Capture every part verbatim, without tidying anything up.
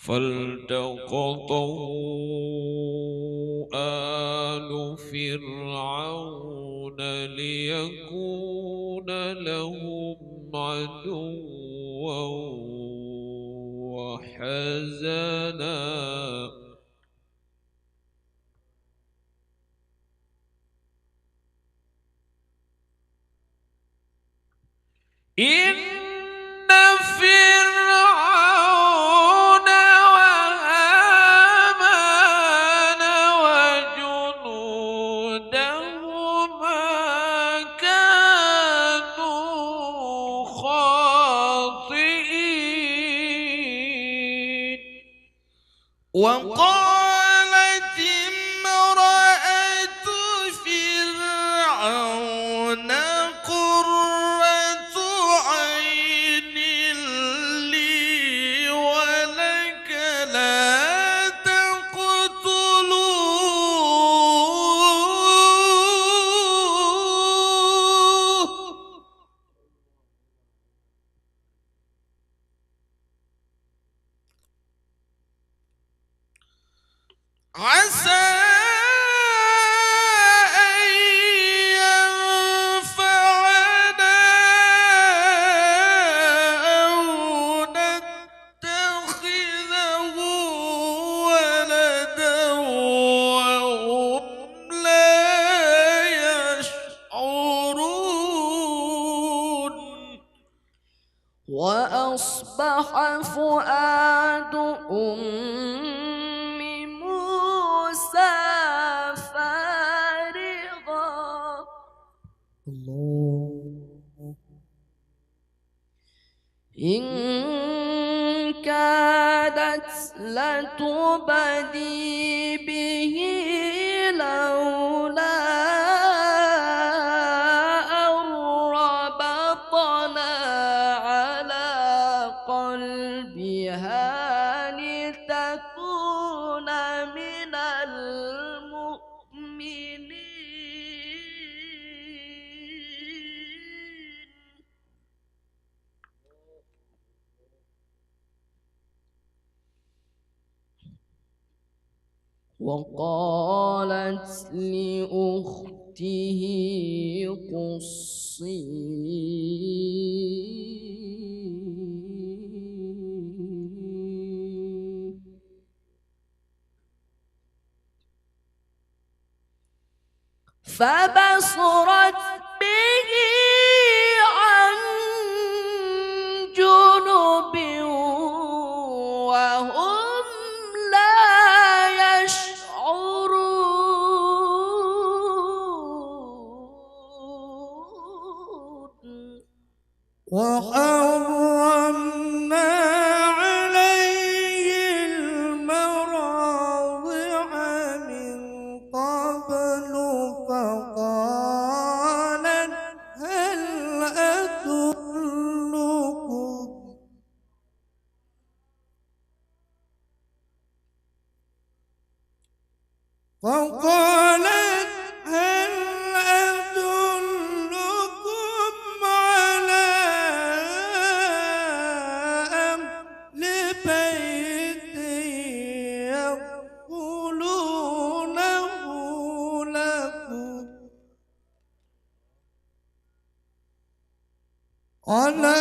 فالتقطه آل فرعون ليكون لهم عدوا وحزنا. إن فرعون وهامان وجنودهما كانوا خاطئين. وقالت امرأة فرعون قرة عين لي ولك لا تقتلوه عسى أن ينفعنا أو نتخذه ولدا وهم لا يشعرون. وأصبح فؤاد أم موسى فارغا. الله. إن كادت لتبدي به لولا أن ربطنا على قلبها لتكون من المؤمنين. وقالت لأخته قصيه. فبصرت به عن جنب وهم لا يشعرون. وحرمنا عليه المراضع من قبل فقالت هل أدلكم فقالت هل أدلكم على أهل بيت يكفلونه لكم على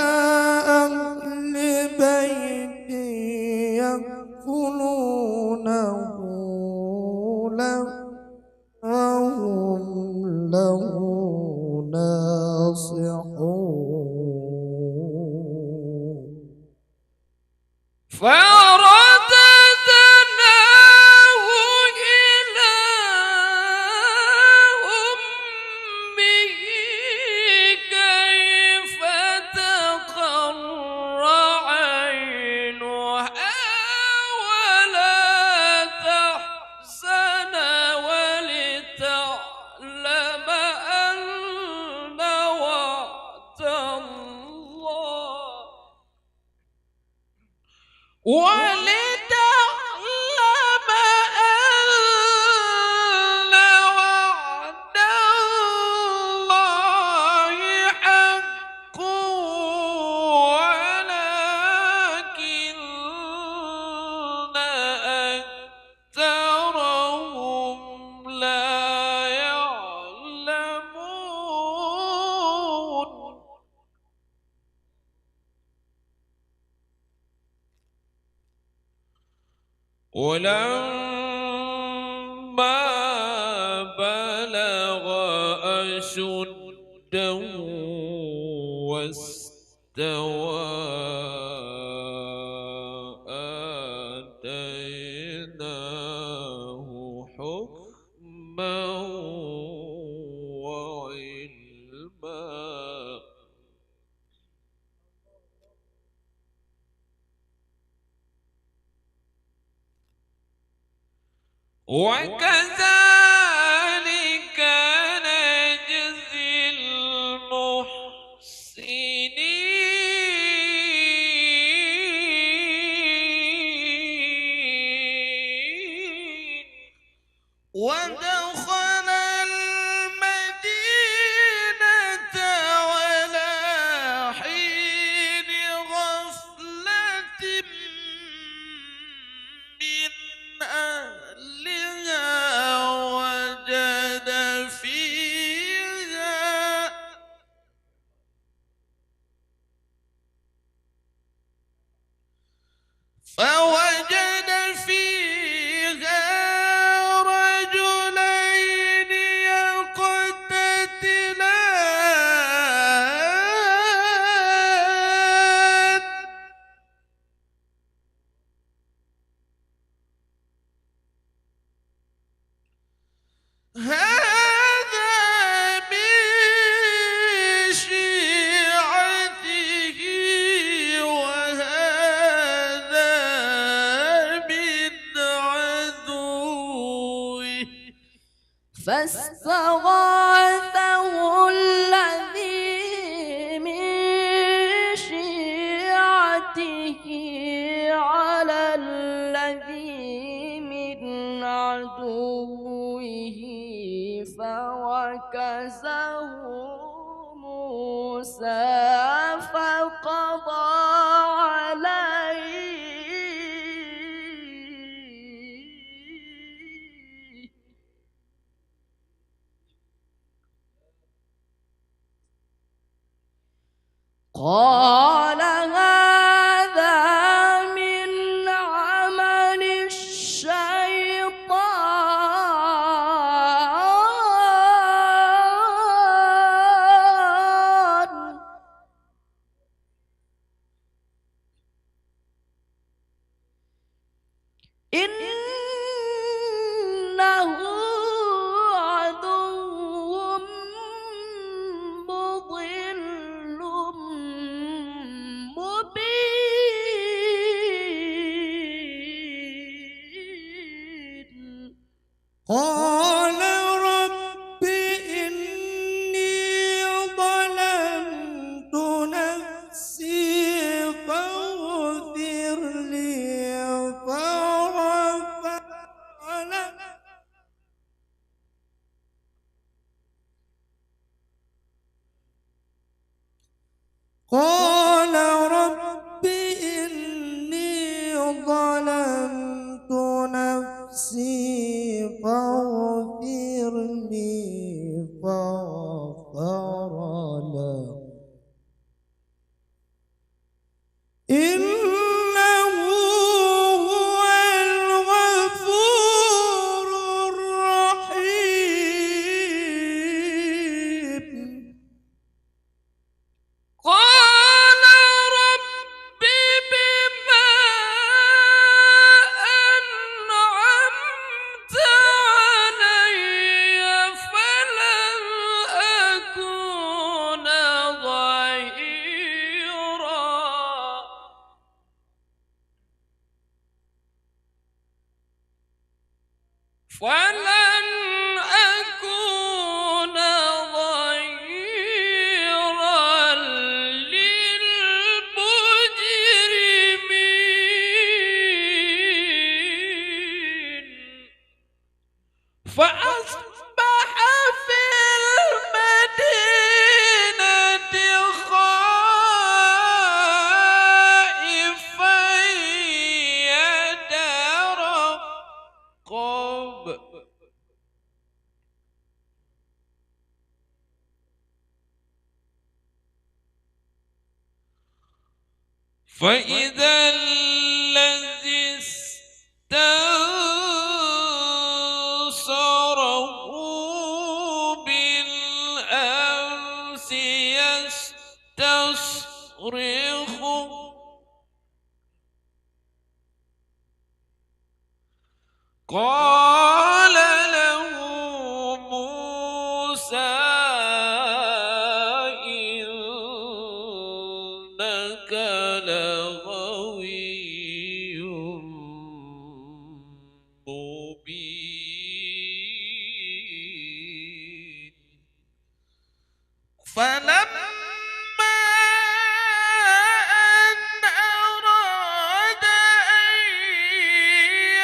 أهل بيت يكفلونه لكم وهم له ناصحون. فرددناه إلى أمه كي تقر عينها ولا تحزن ولما بلغ أشده واستوى آتيناه حكما وعلما. وكذلك نجزي المحسنين. ودخل المدينة على حين غفلة من أهلها وجد فيها فوجد فيها رجلين يقتتلان. هذا من شيعته وهذا من عدوه. فاستغاثه الذي من شيعته على الذي من عدوه فوكزه موسى فقضى عليه. قال هذا من عمل الشيطان. إنه عدو مضل مبين. قال رب إني ظلمت نفسي فاغفر لي فغفر له. قال رب إني ظلمت نفسي فاغفر لي فغفر له. إنه هو الغفور الرحيم. قال رب بما أنعمت علي فلن أكون ظهيرا فلن أكون ظهيرا للمجرمين. فأصبح في المدينة خائفا يترقب. فإذا الذي قال له موسى إنك لغوي مبين. فلما أن أراد أن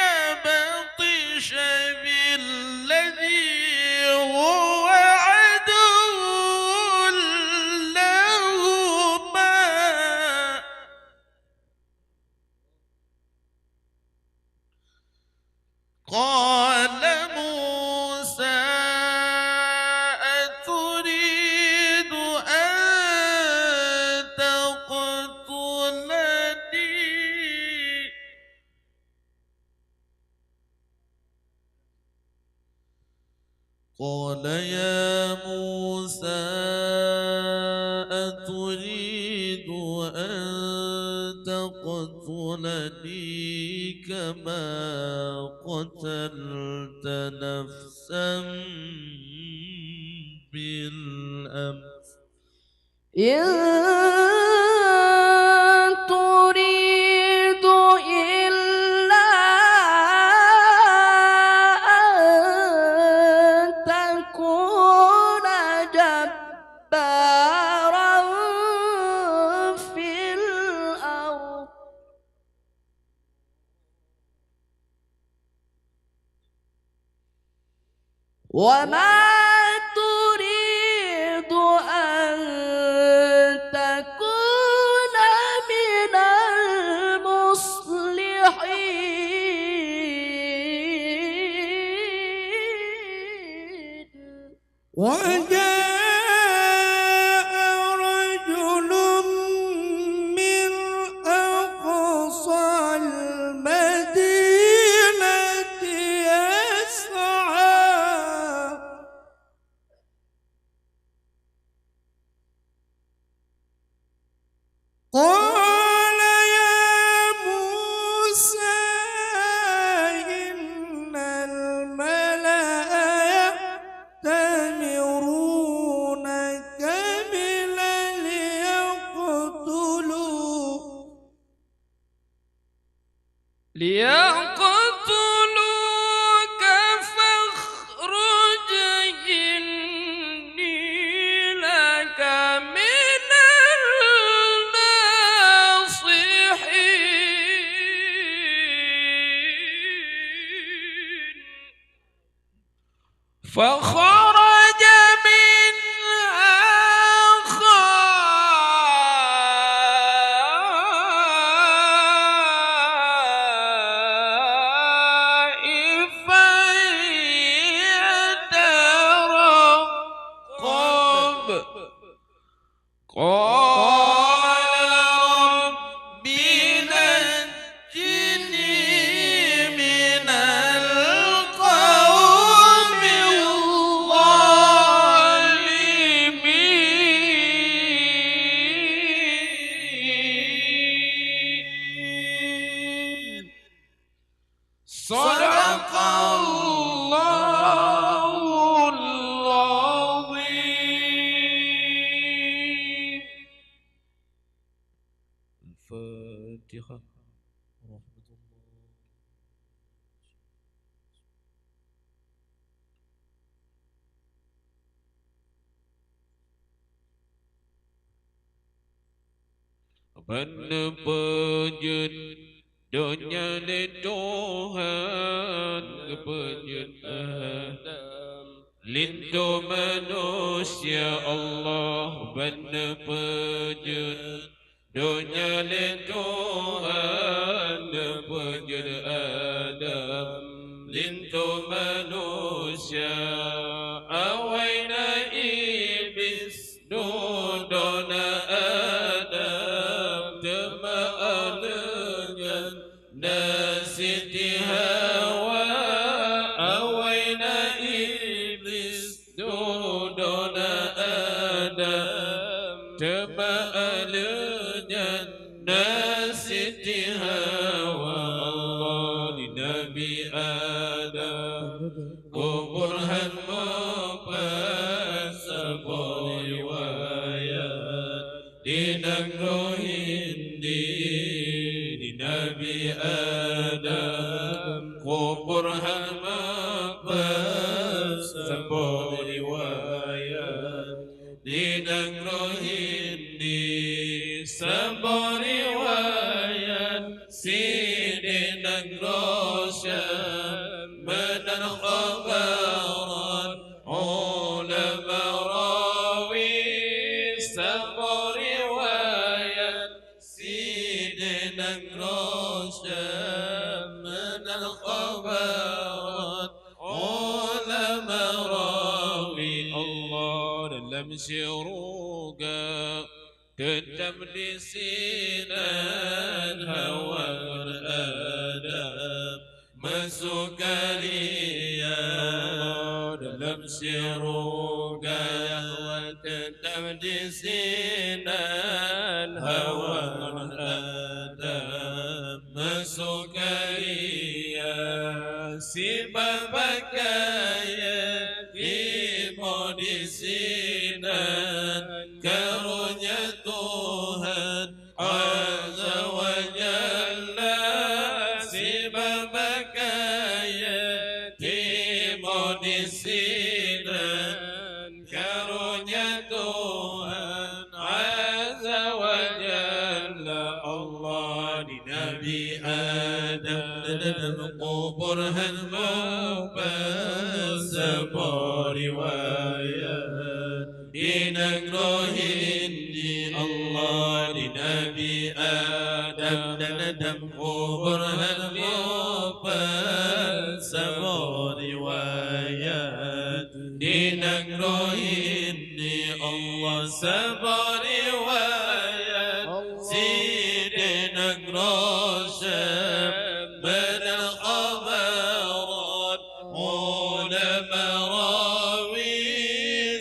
يبطش بالذي هو عدو لهما، قال موسى أتريد أن تقتلني؟ قال يا موسى أتريد أن تقتلني كما قتلت نفسا بالأمس إن تريد إلا أن تكون جبارا في الأرض وما تريد أن تكون من المصلحين. وجاء رجل من أقصى المدينة يسعى. قال يا موسى إن الملأ يأتمرون بك ليقتلوك ليقتلوك فاخرج إني لك من الناصحين. فخرج منها خائفا يترقب. قال رب نجني من القوم الظالمين. صدق الله العظيم. الفاتحة. Ban neupeujeuet donya lé Tuhan, geupeujeuet Adam, linto manusia Allah. Ban neupeujeuet donya lé Tuhan, neupeujeuet Adam, linto manusia. Awai na Iblih dudoe na Adam, teuma aleuh nyan na Siti Hawa. Awai na Iblih dudoe na Adam, teuma aleuh nyan na Siti Hawa. Allah di Nabi Adam. Kubur hana beuseuboh riwayat di nanggroe Hindi, seuboh riwayat sideh nanggroe Syam. Meunan khobarat ulama rawi, seuboh riwayat sideh nanggroe Syam. Meunan khobarat ulama rawi, Allah dalam syeuruga, teutab disinan Hawa ngon Adam meusukaria. Dalam syeuruga teutab disinan Hawa ngon Adam meusukaria. Sibak pakaian timoh disinan, karonya Tuhan Azza wa Jalla. Sibak pakaian timoh disinan, karonya Tuhan Azza wa Jalla. Allah di Nabi Adam, dalam kubur hana beuseuboh riwayat di nanggroe Hindi. Allah di Nabi Adam, dalam kubur hana beuseuboh riwayat di nanggroe Hindi. Allah, seuboh riwayat sideh nanggroe Syam. Meunan khobarat ulama rawi,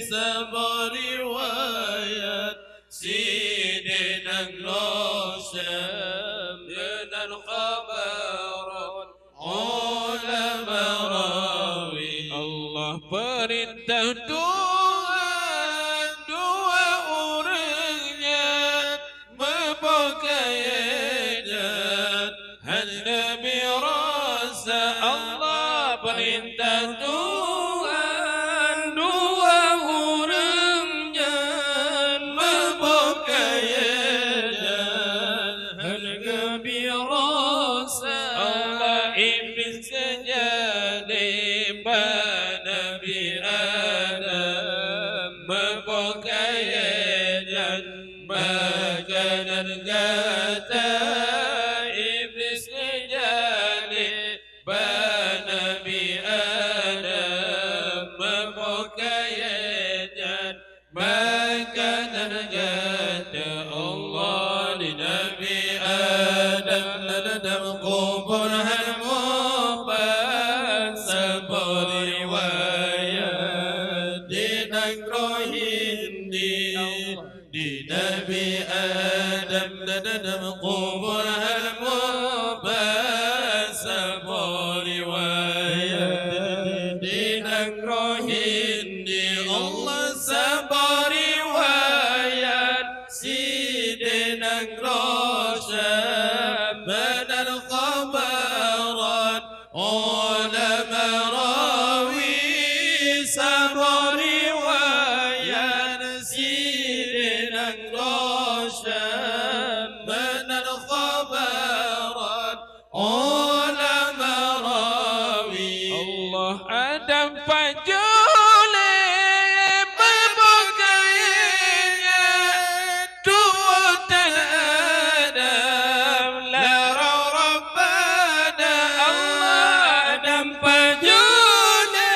seuboh riwayat sideh nanggroe Syam. Meunan khobarat ulama rawi, Allah peurintah Tuhan, dua ureuëng nyan meuboh kayée nyan hana birasa. Allah peurintah Tuhan, dua ureuëng nyan meuboh kayée nyan hana birasa. Allah, Iblih seujadi bak Nabi Adam meuboh kayée nyan makanan gata. Iblih seujadi bak Nabi Adam meuboh kayée nyan makanan gata. Allah di Nabi Adam, dalam kubur hana mupat. Seuboh riwayat di nanggroe Hindi, di Nabi Adam, dalam kubur hana mupat. Seuboh riwayat di nanggroe Hindi, Allah, seuboh riwayat sideh nanggroe Syam. Meunan khobarat ulama rawi, seuboh riwayat sideh nanggroe Syam. Meunan khobarat ulama rawi, Allah, Adam pajoh lé meuboh kayée nyan. Tuhan Adam, la rabbana, Allah, Adam pajoh lé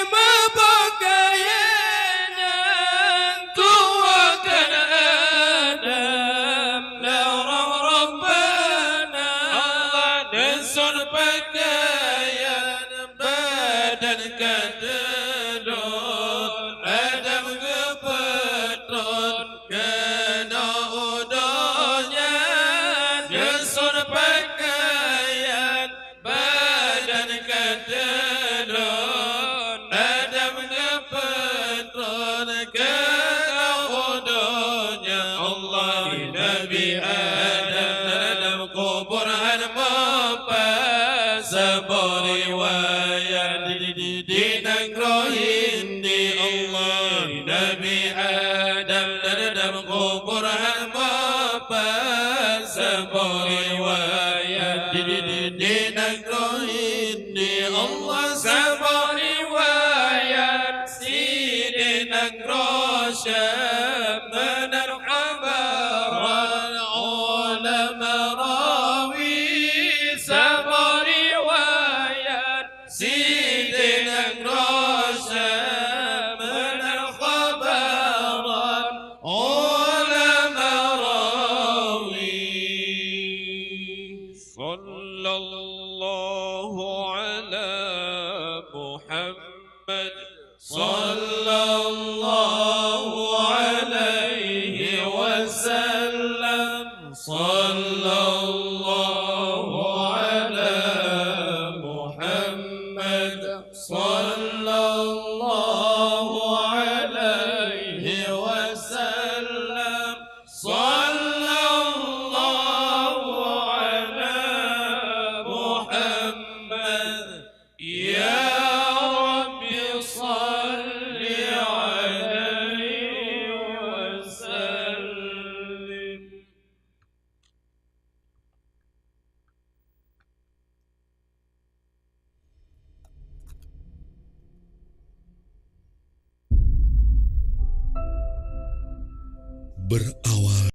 meuboh kayée nyan. Tuhan Adam, la rabbana, Allah, neuson pakaian badan ka teulon. Adam geupeutrön keunoe u donya, neuson pakaian badan ka teulon. Adam geupeutrön keunoe u donya. Allah, Nabi Adam dalam kubur hana mupat. Saboh riwayat di, di, di, di nanggroe Hindi Allah, Nabi Adam dalam kubur hamba. Saboh riwayat di, di, di, di nanggroe Hindi Allah. Saboh riwayat sideh nanggroe Syam meunan khabaran ulama rawi. Saboh riwayat sideh nanggroe Syam meunan khabaran ulama rawi. Sallallahu ala Muhammad. Sallallahu alaihi wasallam. Sallallahu ala Muhammad. Sallallahu alaihi wasallam. Sallallahu ala Muhammad. Ya Rabbi salli alaihi wa sallim. Berawal